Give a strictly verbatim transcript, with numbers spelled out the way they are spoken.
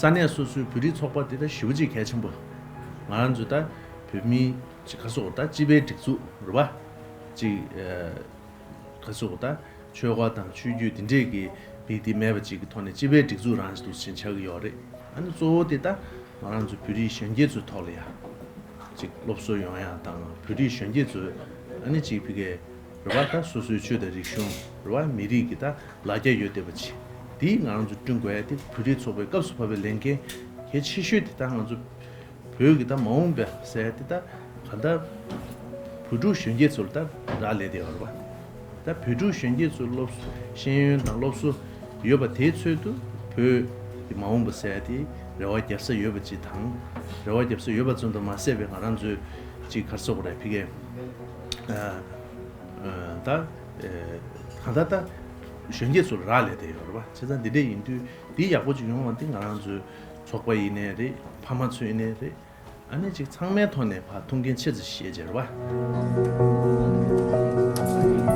ས་གནས་སོ་སོའི་བོད་རིགས་ཚོགས་པ་དེ་ད་ཞེ་པོ་ཅིག་གལ་ཆེན་པོ། ང་རང་ཚོ་ད་བོད་མི་ཅིག་ག་སོགས་ད་སྤྱི་པའི་སྒྲིག་འཛུགས་རེད་བ། ཅིག་ག་སོགས་ད་ཆོལ་ཁ་དང་ཆོས་བརྒྱུད་དེ་འདྲས་ཀྱི་མི་དེ་མེད་པ་ཅིག་གི་ཐོག་ནས་སྤྱི་པའི་སྒྲིག་འཛུགས་རང་ཅིག་འདུག་ཅིག་ཆགས་ཀྱི་ཡོད་རེད། ཨ་ནི་གཙོ་བོ་དེ་ད་ང་རང་ཚོ་བོད་རིགས་གཞོན་སྐྱེས་ཚོའི་ཐོག་ལ་ཡ། ཅིག་སློབ་གསོ་ཡོང་ཡ་དང་བོད་རིགས་གཞོན་སྐྱེས་ཚོས་ཨ་ནི་ཅིག་ཕ་གིའི་རེད་བ། ད་སོ་སོའི་ཆོས་དང་རིག་གཞུང་རེད་བ། མི་རིགས་ཀྱི་ད་ལ་རྒྱ་ཡོད་བསྡད་པ་ཅིག་དེ་ང་རང་ཚོ་བསྐྲུན་དགོས་ཡ་དེ་བོད་རིགས་ཚོགས་པའི་སྐབས་སུ་བབས་པའི་ལས་འགན་གལ་ཆེ་ཤོས་དེ་ད་ང་ཚོ་བོད་ཀྱི་ད་མ་འོངས་པ་ཟེར་ཡ་དེ་ད་ག་ད་བོད་ཕྲུག་གཞོན་སྐྱེས་ཚོ་ལ་ད་རག་ལས་བསྡད་ཡོད་རེད་བ། ད་བོད་ཕྲུག་གཞོན་སྐྱེས་ཚོ་སློབ་གསོ་ཤེས་ཡོན་དང་སློབ་གསོ་ཡོད་པ་དེའི་ཚོད་དུ་བོད་ཀྱི་མ་འོངས་པ་ཟེར་ཡ་དེ་རེ་བ་རྒྱབ་ས་ཡོད་པ་ཅིག་དང་། རེ་བ་རྒྱབ་ས་ཡོད་པ་ཙམ་དུ་མ་ཟད་པའི་ང་རང་ཚོའི་ཅིག་ག་རེ་ཟེར་དགོས་རེད། ཕ་གིའི་ཨ་ཨ་ད་ཨ་གང་ལྟར་ད་གཞོན་སྐྱེས་ཚོ་ལ་རག་ལས་བསྡད་ཡོད་རེད་བ། བྱས་ཙང་འདི་འདྲ་ཡིན་དུས་འདི་ཡག་པོ་ཅིག་ཡོང་བ་འདི་ང་རང་ཚོའི་ཚོགས་པ་ཡིན་ནའི་རེད། ཕ་མ་ཚོ་ཡིན་ནའི་རེད། ཨ་ནི་ཅིག་ཚང་མའི་ཐོག་ནས་ཕར་ཐུགས་འགན་ཆེ་ཙམ་བཞེས་བྱས་རེད་བ།